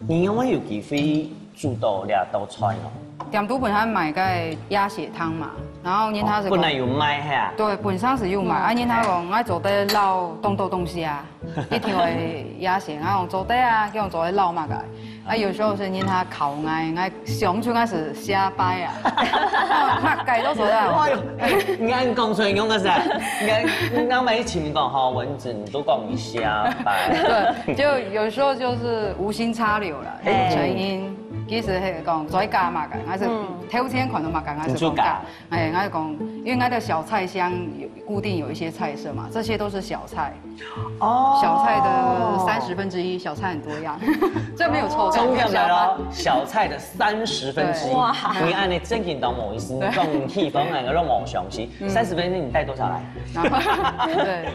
你仰會有機會煮到這道菜哦？店肚本身賣个鴨血湯嘛，然後人家係講，哦，本來有賣係啊？對，本身係有賣，嗯。啊，人家講，𠊎做得撈當多東西啊，一定會鴨血，𠊎講做得啊，叫𠊎做得撈麼个？啊，有時候係人家考𠊎，𠊎想出來係瞎掰啊，麼个都做得啊。哎喲，你恁講出來用个啥？你看，你買一千講吼，文子，你都講你瞎掰。對，就有時候就是無心插柳了。 哎。成因，其實係講做得加麼个，還係嗯。頭前看到麼个，還係講加。你就加。哎，還係講，因為𠊎个小菜箱有固定有一些菜色嘛，這些都是小菜。哦。小菜的三十分之一，小菜很多樣，這沒有錯。重點來了，小菜的三十分之一。對。哇。你恁樣正經當無意思，你講你氣氛那個都無詳細，嗯。三十分之一你帶多少來？然後，對，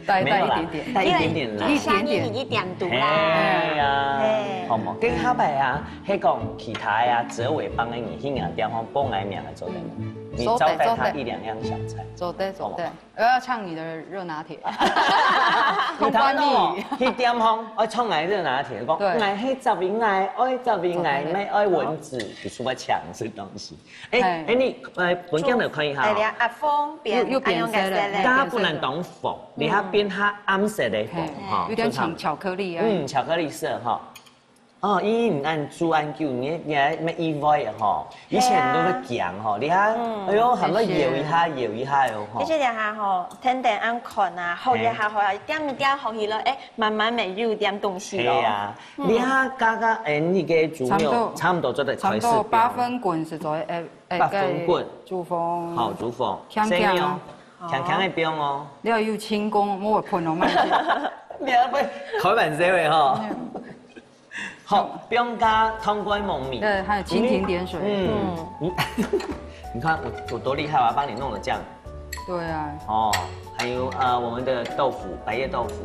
帶，沒有啦，帶一點點來。帶一點點來。一點點。一點多啦。嘿呀，嘿。好無？跟下擺啊， 係講其他啊，周圍幫个人去人家店方報𠊎名个做得無？嗯。你招待他一兩樣小菜。做得，做得。好不好？我要唱你的熱拿鐵。你通過去店方，愛唱𠊎熱拿鐵，講，對。𠊎係十位，𠊎愛十位，𠊎毋愛文子，你是不是搶這東西？哎，嘿。哎，你，呃，分鏡頭看一下哦。哎，你看，阿峰變，右，右邊色嘞。哎，用个色嘞。大家不能懂否，嗯。你看變較暗色的紅，嘿，哈，有點像巧克力啊。嗯，巧克力色哈。 哦，伊你恁煮恁久，你，你還沒意外吼，以前都會驚吼，你看，嗯。哎喲，還要搖一下，搖一下喲吼。其實這下吼，天天恁看啊，學一下學啊，點一點學起來，哎，慢慢仔有點東西咯。係啊，嗯。你看剛剛，哎，你个豬肉差不多，差不多做得開始，差不多八分滾係做得，哎，哎，八分滾。該豬紅。好，豬紅。香香啊。細油，香香个放哦。你要有輕功，莫噴哦，慢些。你要不要開玩笑的吼？嗯。 好，不用加湯罐燜米。對，還有蜻蜓點水。嗯，嗯。你，你看我，我多厲害，我要幫你弄得這樣。對啊。哦，還有，呃，我們的豆腐，百葉豆腐，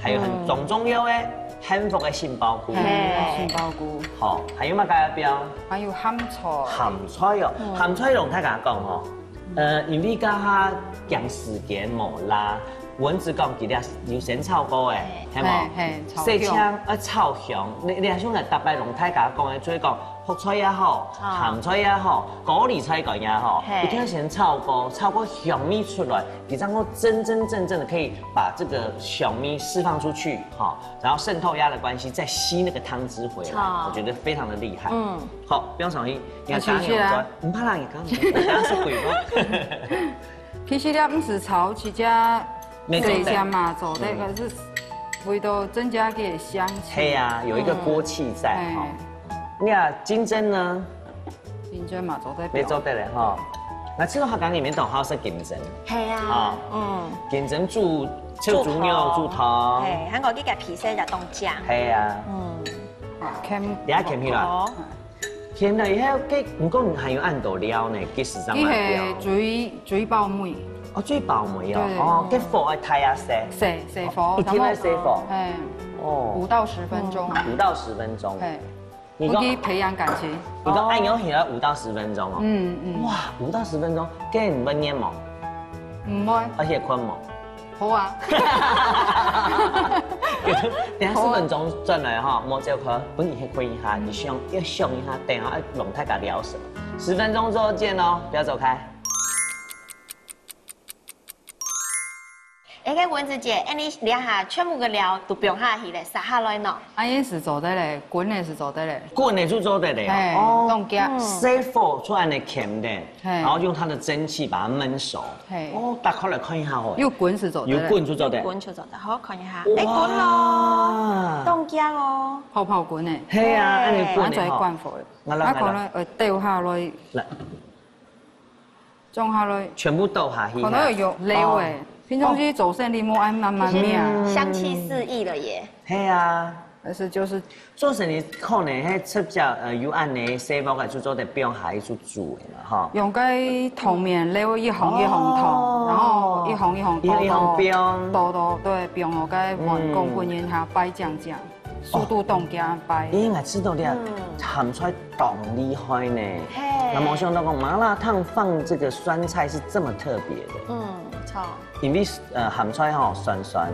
還有很，嗯。重重要的，幸福的杏鮑菇。嘿，杏鮑菇。好，還有麼个要標？還有鹹菜。鹹菜哦，嗯。鹹菜同大家講哦， 呃，因為這下趕時間無啦，文子講佢兜有先炒過个，係無？嘿，嘿，炒香。洗淨，愛炒香，你，你還想來逐擺同大家講个，就係講，覆菜也好，啊。鹹菜也好，高麗菜乾也好，嘿。一定要先炒過，炒過香味出來，你才能夠真真正正的可以把這個香味釋放出去，哈，然後滲透壓的關係，再吸那個湯汁回來，啊。我覺得非常的厲害。嗯。好，不用小心，你看剛剛有做，啊，謝謝啊。毋怕啦，你 剛剛是鬼嗎？其實這毋使炒，直接，沒做得。直接嘛做得，嗯。可是為著增加佢个香氣。係啊，有一個鍋氣在，嗯。哈。嘿。你看金針呢？金針嘛做得。沒做得了哈。那這種客家人面都好食金針。係啊，啊。嗯。金針煮，煮豬肉，煮湯。煮湯。係，還有這個皮色也當靚。係啊。嗯。好，撿。等下撿起來。好。 天哪，以後該，毋過你還有恁多料呢，幾時上來料？佢係水，水泡妹。哦，最飽無有？對。哦，該火愛大啊細。細，細火，一定愛細火。然後，哎，哦。五到十分鐘。五到十分鐘。哎，你講，回去培養感情。你講，哦。哎，你要起來五到十分鐘哦。嗯，嗯。哇，五到十分鐘，該你會熱無？毋會。而且睏無？好啊。等下十分鐘轉來哈，莫走開，分你歇睏一下，你想，要想一下，等下要摎大家聊什麼。十分鐘之後見哦，不要走開。 哎，該文子姐，哎，你這下全部个料都放下去咧，續下來喏。啊，也係做得咧，滾也係做得咧。滾个就做得咧，嘿，哦。當遽。嗯。細火出來个甜的，嘿。然後用它的蒸汽把它燜熟。嘿。哦，打開來看一下哦。有滾係做得咧。有滾就做得。滾就做得，好，看一下。哇。哎，滾咯，當遽哦。泡泡滾咧。嘿啊，恁樣滾咧吼。啊，再關火。我來，啊，可能會掉下來。來。 種下來。全部倒下去。可能有漏欸，哦。平常時做生理無愛慢慢搣啊。嗯。香氣四溢了耶。係啊。但是就是做生理可能係直接，呃，有恁樣細包个就做得放下去就煮个嘛，吼。用該桶面，然後一行一行桶，哦。然後一行一行倒，一行一行放。倒，倒，對，放落該碗公，嗯。分人家擺靚靚。 速度當遽擺。哦，應該知道了，嗯。鹹菜當厲害呢。嘿。那沒想到講麻辣燙放這個酸菜是這麼特別的。嗯，著。因為，呃，鹹菜吼，酸酸，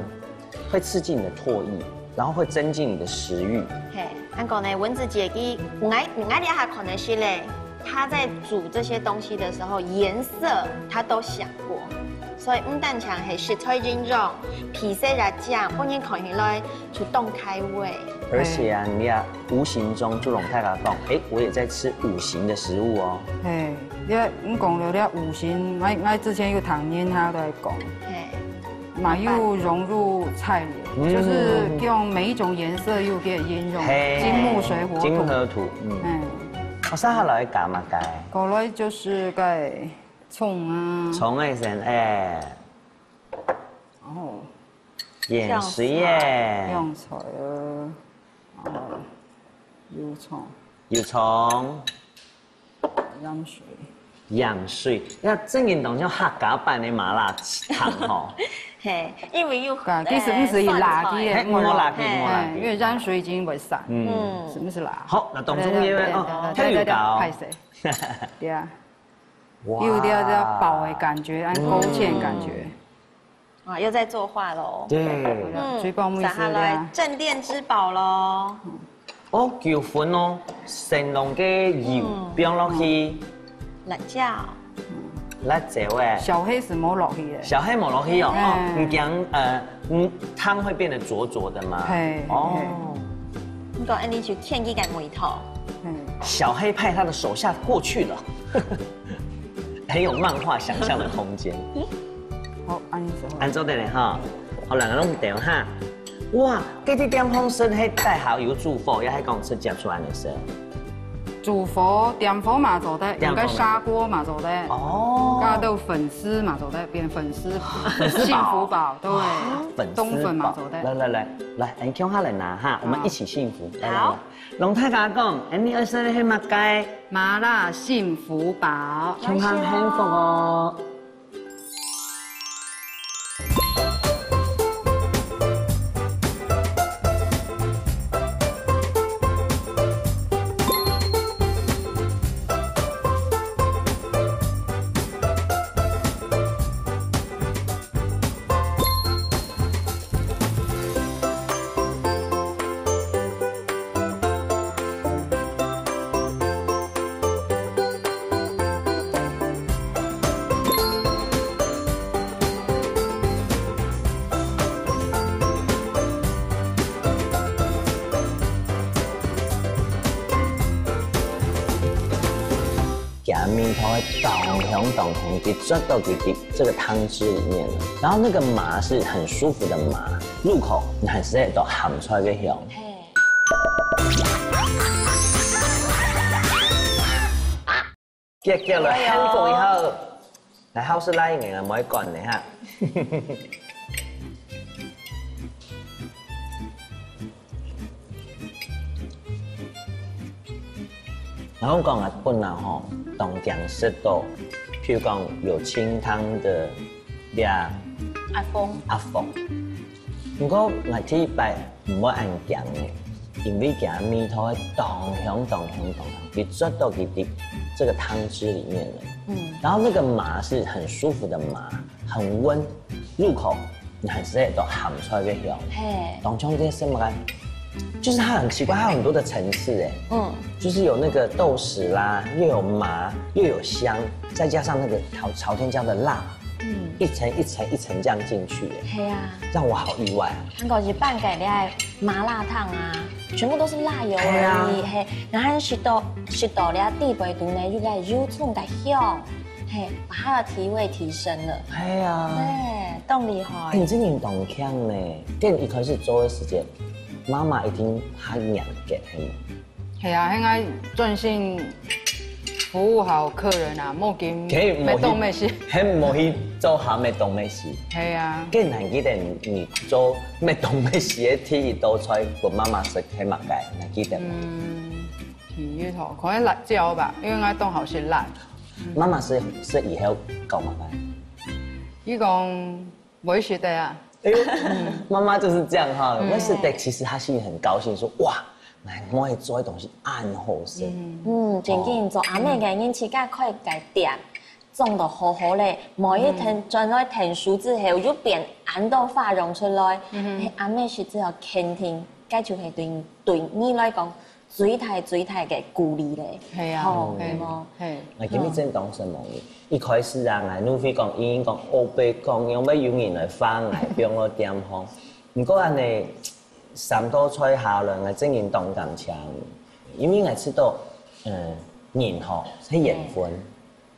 會刺激你的唾液，然後會增進你的食慾。嘿，恁講呢，文子姐佢，𠊎，𠊎這下可能係咧， 他在煮這些東西的時候，顏色他都想過，所以毋單淨係食材營養，皮色也靚，分人看起來就當開胃。而且啊，你啊，無形中就摎大家講，欸，我也在吃五行的食物哦。嘿，你，你講到這五行，𠊎，𠊎之前有聽人家在講，嘿。 嘛又融入菜裡，嗯。就是用每一種顏色又可以應用，嘿，金木水火土。金和土，嗯。嗯。哦，續下來加麼个？過來就是該蔥啊。蔥个先，欸。哦。芫荽耶。芫荽啊。哦，油蔥。油蔥。 鹽水。鹽水，該正經當像客家版个麻辣燙吼。嘿，因為有，啊，其實毋係辣个，呃，蒜菜。嘿，無辣个，嘿。無辣个。哎，因為鹽水已經會散，嗯。嗯。係毋係啦？好，那當中因為，對，哦，對，對，對，對，太油膏。歹勢。對啊。哇。有點，點爆个感覺，還勾芡个感覺。嗯。 啊，又在作畫囉。對。嗯，水爆木是這樣。接下來鎮店之寶囉。哦，九分哦，先用个油，嗯。放落去。辣椒。辣椒欸。小黑係無落去个。小黑無落去哦，哦，哎。你講，呃，嗯，湯會變得濁濁的嗎？嘿，哦。嘿。你講恁樣就欠一個味道。嘿。小黑派他的手下過去了。 很有漫畫想像的空間。好，恁樣就好。恁樣做得了哈。好，兩個攏掉哈。哇，這个點心係帶好油煮火，也係講直接出來个事？煮火，點火嘛做得，點火嘛。用个砂鍋嘛做得。哦。加到粉絲嘛做得，變粉絲，粉絲堡。幸福堡，對。哇，粉絲堡。冬粉嘛做得。來，來，來，來，恁樣共下來拿哈，我們一起幸福。好。來，來，來。摎大家講，恁樣愛食个係麼个？ 麻辣幸福堡。共下幸福哦。佢味道會當香當香，佢啜到佢，佢這個湯汁裡面，然後那個麻是很舒服的麻，入口你還是會有鹹菜个香。嘿。結結來，哎喲。幸福以後，來好食辣个人啊，毋會管你哈。 然後講啊，本來吼，當驚食到，譬如講有清湯的對啊，阿峰。阿峰。毋過𠊎第一擺毋會恁驚呢，因為佢味道會當香、當香、當香，佢啜到佢的這個湯汁裡面了。嗯。然後那個麻是很舒服的麻，很溫，入口你還是會到鹹菜个香。嘿。當像這什麼啊？就是它很奇怪，它有很多的層次哎。嗯。就是有那個豆豉啦，又有麻，又有香，再加上那個朝朝天椒的辣。 嗯，一層一層一層這樣進去耶，係啊，讓我好意外啊！韓國一般个這个麻辣燙啊，全部都是辣油而已，係啊。嘿，然後食到食到這底背肚呢，又該油蔥个香，係，把它的提味提升了。係啊，對，當厲害。欸，你真的當強呢！店一開始做个時間，媽媽一定還嚴格，係嗎？ 係啊，應該專心服務好客人啊，莫緊可以莫去，莫動莫事。還莫去做下莫動莫事。係啊。該你還記得你做莫動莫事个第一道菜分媽媽食係麼个？你還記得嗎？嗯，第一道可能辣椒吧，因為𠊎當好食辣。媽媽食食以後講麼个？佢講 會食得啊。哎呦，媽媽就是這樣哈，會食得其實她心裡很高興，說哇，𠊎妹做个東西恁好食。嗯，正經做阿姆个人自家開个店，種到好好咧，無一定轉來𢯭手之後又變恁多花樣出來。阿姆係只有肯定，該就係對對你來講 最大最大个鼓勵咧。係啊，吼，係，係無？係。𠊎今日正當承蒙你。一開始啊，𠊎都會講，已經講，烏白講，仰會有人來話𠊎，放到店項。毋過恁呢，三道菜下來，𠊎正經當感謝你，因為𠊎知道，嗯，人吼，係緣分。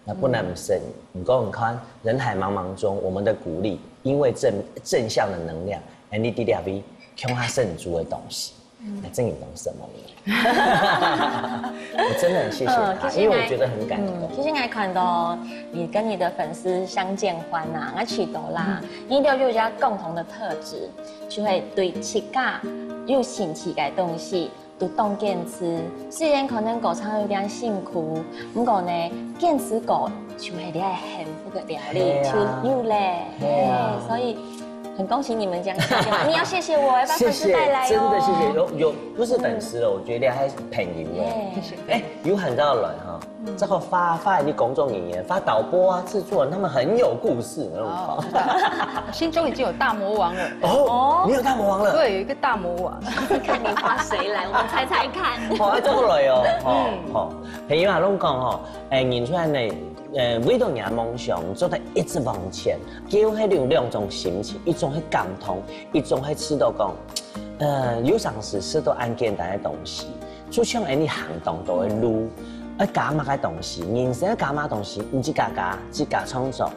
那不能不承認。你講，你看，人海茫茫中，我們的鼓勵，因為正正向的能量，and你弟弟共下生出的東西，那正經當承蒙你。我真的很謝謝他，嗯，其實因為我覺得很感動。嗯，其實𠊎看到你跟你的粉絲相見歡啊，𠊎知道啦，你兜有一個共同的特質，就會對自家有興趣个東西， 都當堅持。雖然可能過程有點辛苦，毋過呢，堅持過就係你个幸福个料理，係啊。就有咧。係啊。嘿，所以很恭喜你們這樣下去。你要謝謝我，把粉絲帶來哦。謝謝，真的謝謝。有有，不是粉絲了，我覺得還是朋友了。耶。謝謝。哎，有喊到來哈，這個發發你工作人員、發導播啊、製作人，他們很有故事，那種。哦，知道。心中已經有大魔王了。哦，你有大魔王了。對，有一個大魔王。 看你畫誰來，我們猜猜看。好，愛做落哦，吼，嗯。吼，朋友啊，攏講吼，哎，人出來呢，呃，為著你个夢想，做得一直往前，就會有兩種心情，一種係感動，一種係試著講，呃，有常時試著恁簡單个東西，就像哎，你行當多个路，愛加麼个東西，人生愛加麼个東西，你自家加，自家創造。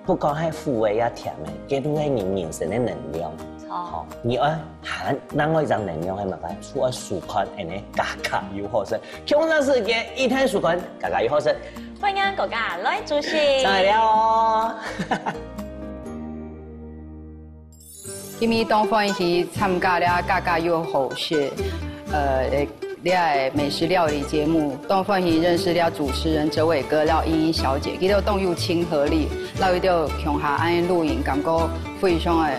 不管係苦个也甜个，這都係人人生个能量。好，你愛還另外一種能量係麼个？就愛收看恁呢家家有好食。共樣時間，一定收看家家有好食。歡迎大家來支持。再會哦。今日當歡喜參加這家家有好食，呃，這个美食料理節目，當歡喜認識這主持人哲偉哥、廖英英小姐，佢兜當有親和力，摎佢兜共下恁呢錄音，感覺非常个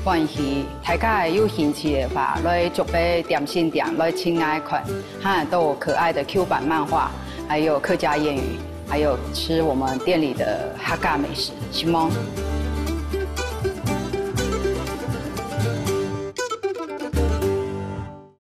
歡喜。大家有興趣个話，來竹北點心店來尋𠊎看，還有可愛的Q版漫畫，還有客家諺語，還有吃我們店裡的客家美食。承蒙。